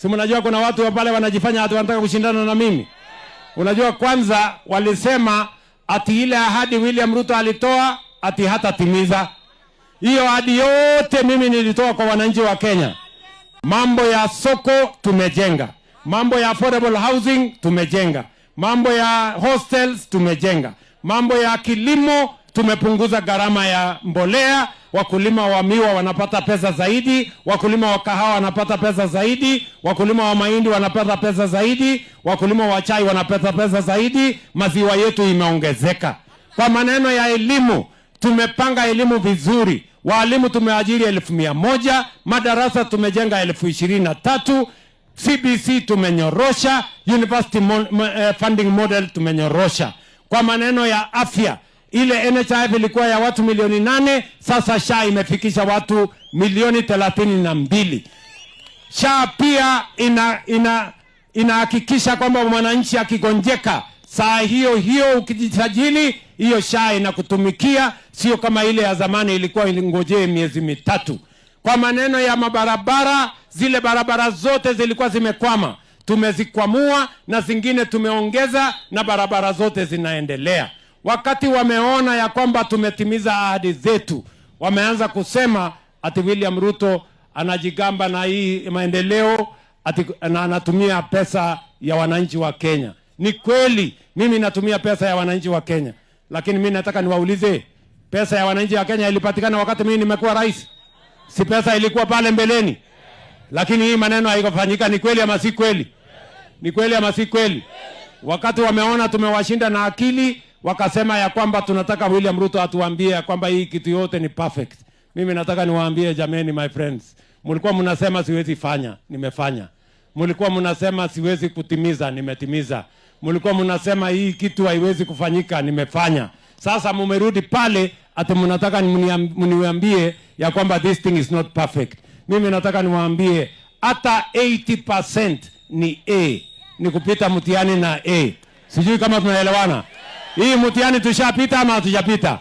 Si mnajua kuna watu wa pale wanajifanya ati wanataka kushindana na mimi. Unajua, kwanza walisema ati ile ahadi William Ruto alitoa ati hatatimiza. Hiyo ahadi yote mimi nilitoa kwa wananchi wa Kenya. Mambo ya soko tumejenga, mambo ya affordable housing tumejenga, mambo ya hostels tumejenga, mambo ya kilimo tumepunguza gharama ya mbolea, wakulima wa miwa wanapata pesa zaidi, wakulima wa kahawa wanapata pesa zaidi, wakulima wa mahindi wanapata pesa zaidi, wakulima wa chai wanapata pesa zaidi, maziwa yetu imeongezeka. Kwa maneno ya elimu tumepanga elimu vizuri, waalimu tumeajiri 100,000, madarasa tumejenga 23,000, CBC tumenyorosha, university funding model tumenyorosha. Kwa maneno ya afya, ile NHIF ilikuwa ya watu milioni 8, sasa SHA imefikisha watu milioni 32. SHA pia inahakikisha kwamba mwananchi akigonjeka saa hiyo hiyo ukijisajili, hiyo SHA inakutumikia, sio kama ile ya zamani ilikuwa ingojee miezi 3. Kwa maneno ya mabarabara, zile barabara zote zilikuwa zimekwama, tumezikwamua na zingine tumeongeza, na barabara zote zinaendelea. Wakati wameona ya kwamba tumetimiza ahadi zetu, wameanza kusema ati William Ruto anajigamba na hii maendeleo ati na anatumia pesa ya wananchi wa Kenya. Ni kweli mimi natumia pesa ya wananchi wa Kenya, lakini mimi nataka niwaulize, pesa ya wananchi wa Kenya ilipatikana wakati mimi nimekuwa rais? Si pesa ilikuwa pale mbeleni? Lakini hii maneno haikufanyika. Ni kweli ama si kweli? Ni kweli ama si kweli? Wakati wameona tumewashinda na akili, wakasema ya kwamba tunataka William Ruto atuambie ya kwamba hii kitu yote ni perfect. Mimi nataka niwaambie jameni, my friends, mlikuwa mnasema siwezi fanya, nimefanya. Mlikuwa mnasema siwezi kutimiza, nimetimiza. Mlikuwa mnasema hii kitu haiwezi kufanyika, nimefanya. Sasa mumerudi pale ati mnataka mniambie ya kwamba this thing is not perfect. Mimi nataka niwaambie hata 80% ni A, ni kupita mtihani na A. Sijui kama tunaelewana. Hii mtihani tushapita ama hatujapita?